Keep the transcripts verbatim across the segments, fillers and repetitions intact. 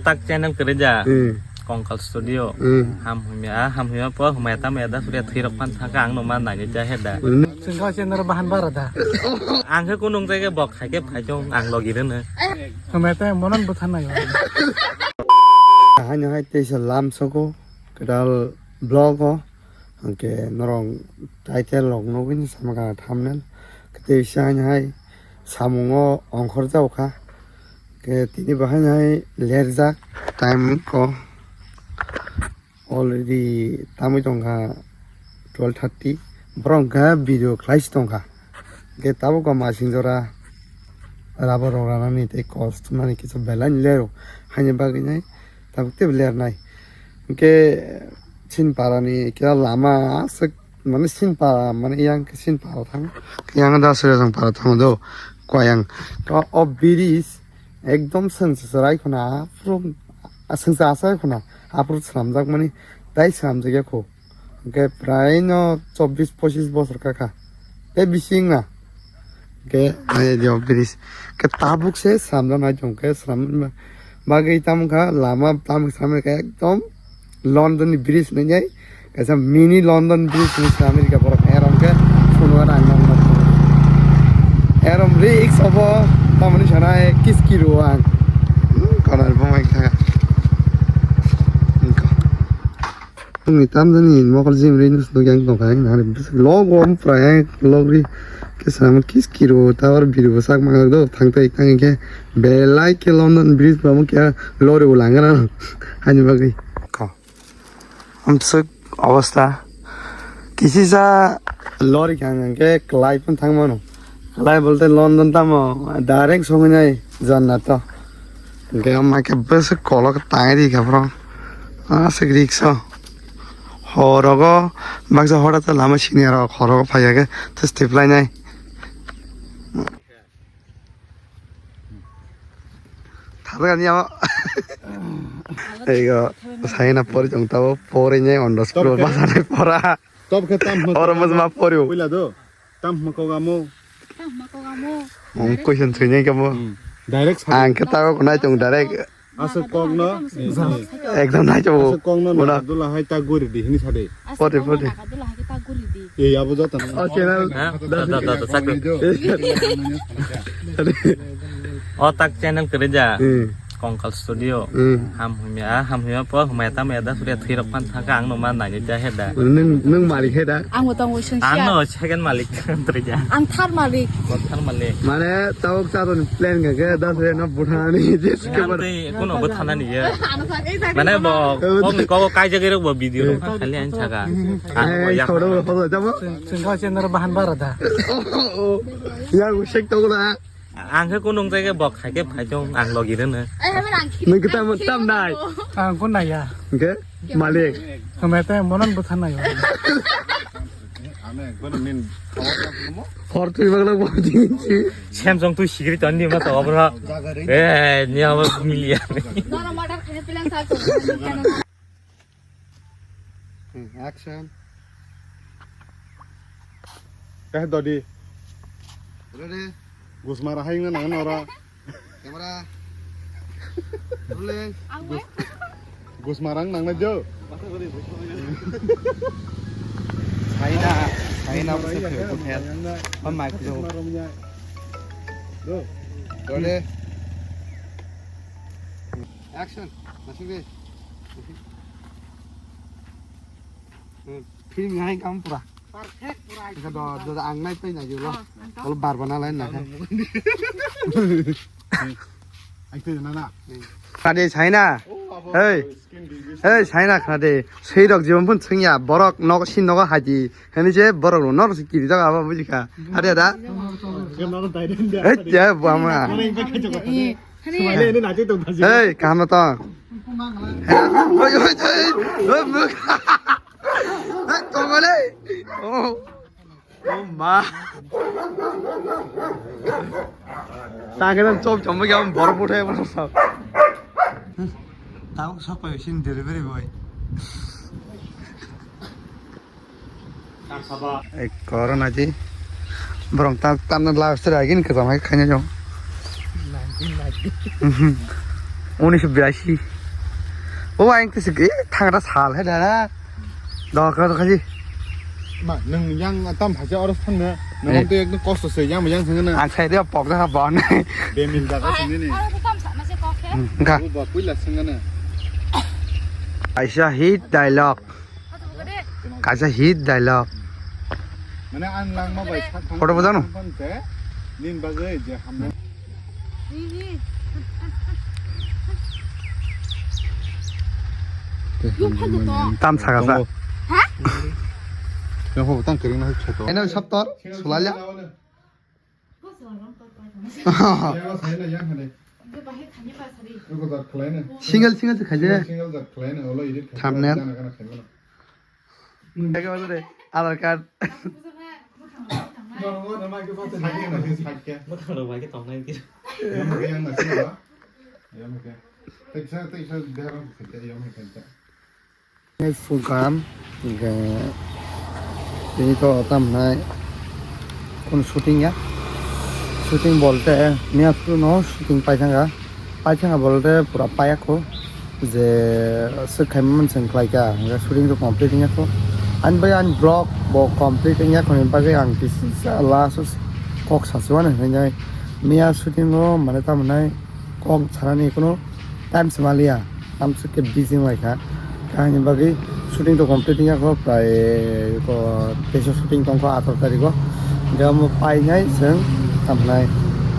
Tak channel kerja. Hmm. Kongkal Studio. Hmm. Ham humya, ham humya po humya tam ya da surya thirok pan thaka ang no man nai ja he da. Hmm. Sengkao channel bahan bara da. Ang khe kunung jai khe bok khai khe phai chong ang logi rene. Humya te monon buthan nai. Hai no hai teisa lam soko kedal vlog o. Hwnkhe norok title rok nugwi sama kha thumbnail. Tei bisa hai samungo ongkhor jao kha. Hwnkhe tini bahai hai lerjak. Time ko already tamwi tongkha twelve thirty. Borok hwnkhe video khlai si tongkha. Hwnkhe tabuk o masing jora rubber rok ranani tei kos thumnani kisa belai ni lerw. Haini bagwi nai tabuk tei lernai. Hwnkhe Sinpara ni kisa lama aswk mane Sinpara mane yang khe Sinpara thang yang da Sirajang para thang do koyang o bridge ekdom sengsa rai khuna aphuru sengsa asai khuna aphuru swnamjak mani tai swnamjak ya kho. Hwnkhe prai no chobbish pochish bosor kakha. Tei bising na. Hwnkhe nai dio bridge. Hwnkhe tabuk se sramjak nai tong khe sram bagwi tamo kha lama tamo sram khe ekdom London ni bridge nai nai. Kaisa mini London bridge ni sram rika borok erom khe phunuk rang nang nang. Erom risk obo tamoni sana kiski ro ang. Konar bo mai kha. Wngkha. Wngwi tamjani mokol jim ri nus nukjak tongkha, wngkha hwnwi bwswk log o wng prai log ri khe sama kiski ro tower biri bo sak manglak do thang tai thang khe belai khe London bridge bo omo khe lori bo langana haini bagwi. Kho. Amswk obostha kisisa lori khe ang khe kwlai phano thang mano. Lai bolte London tamo direct songwi nai jannat to. Hwnkhe ma khe bwswk kolok tangwi rikha bro. Aswk riksa. Horogo baksa hora ta lama sini aro horogo phaiya khe tei step lainai. Thargani amo. Ego saina pori jong tabo pori nai ondo school basane pora. Top khe tam hma Oro kok mujma amo. Porio. Puila do. Tam hma kok amo. Tam hma kok amo. Ang question soinai kamo. Hmm. Direct sa. Ang khe tago kunai tong direct. Aswk kok no. Ekdom nai chabo. Aswk kok no Muna. Nakadula hai ta guri di hini sade. Pore, pore. Nakadula hai ta guri di. Ei abo jota no. O channel. Ha? Da, da, da, da, sakri. O tak channel kerja. Hmm. Kongkal Studio. Hmm. Ham humya, ham humya po humya tam ya da surya thirok pan thaka ang no man nai ja he da. Nung, nung malik he da. Ang bo tong wisung siya. Ang no second malik. Ang third malik. Third malik. Mane tabuk chaton plan ga ke das re na buthani je suke bar. Tei kuno bo thana ni ya. Mane bo kok ni kok kai jagirok bo video rok khali ang chaga. Ang bo ya. Chengkao channel bahan bara da. Ya usek to na. Ang khe kunung jai khe bok khai khe phai chong ang logi rene. Nung khe tam, tam nai. Ang kun nai ya. Hwnkhe malik. Hwnkhe te monon bwtha nai. Hor twi bagla bo jinsi. Sem jong twi sigri ton di ma to bro. Eh, ni abo milia. Nora murder khane plan sa to. Hmm, action. Eh, Dodi. Ready? Gusmara hai wngna nang nora. Camera. Rolling. Gusmara wng nang na jo. Saina, saina bo se phai ko phai. Hon mai ko jo. Ready? Action. Masuk deh. Hmm, film yang kamu pura. Perfect pura. Enggak do, do ang nai pai na julo. Kalau bar bana lain na. Ai tu na na. Kade China. Hey. Hey China kade. Sei rok jibon pun sengya borok nok sin nok haji. Heni je borok nok si kiri jaga apa bujika. Ada ada. Eh ya bama. Hey, kaham to. Oi, oi, oi, oi, muk. Hey, tongole. Oh. Oh, ma. Tangke dan chop chop mo kya bor puthai bor sa. Tao sa pa sin delivery boy. Ek corona ji. Borong ta tan la sera gin ke samai khanya jong. Unisho birashi. O ang tisi, eh, thangra sal hai dara. Dok, dok, dok, hai. Ma, nwng yang tam phaisa oro thangna. Eh. Nwng to ekdom kosto se, yang yang thangna. Ang sai dia pok da bon. Bemil jaga sini ni. Aro to tam sa ma se kok he. Hmm, engka. O ba puila thangna. Aisa hit dialogue. Kaisa hit dialogue. Mane ang langma bai sak thang. Photo bojano? Nin bagwi je hamle. Tam saka sa. Ha? Yang ho tang kering na kheto. Eno saptor, sulala. Single, single se khaje. Thumbnail. Aadhaar card. Phungkam, hingke tini to tam hinai kono shooting ya, shooting bolte miya phuru no shooting paithangkha, paithangkha bolte pura payakho je swk khaima manse wngkhlaikha, hingke shooting to complete wngya kho, ani bagwi ani vlog bo complete wngya kho, ani bagwi ang kisa last o kok sasi mano hinwi miya shooting o mane tam hinai kok sanani kono time se maliya, tamsok khe busy wnglaikha. Kahini bagwi shooting to complete wngya kho, prai ko teisa shooting tongkho atharo tarikh o. Hingke omo painai chwng tamnai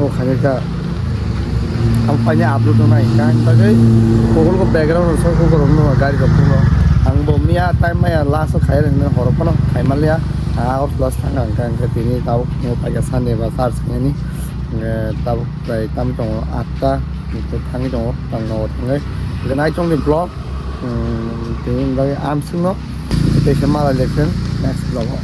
o khaikha. Omo painai upload wngnai kahini bagwi kokol ko background rok sok kokol rok nukha gari rok phano. Ang bo miya time maya last o khai rwngmani horo phano khai manliya. Ang o plus thangkha hingke tini tabuk paikha Sunday ba church khainani. Hingke tabuk Prai tam tongo atta, hingke thangwi tongo, tang nogo thangwi. Hingke naichongni vlog, um, tini bagwi amswkno teisa malai lekha next vlog o.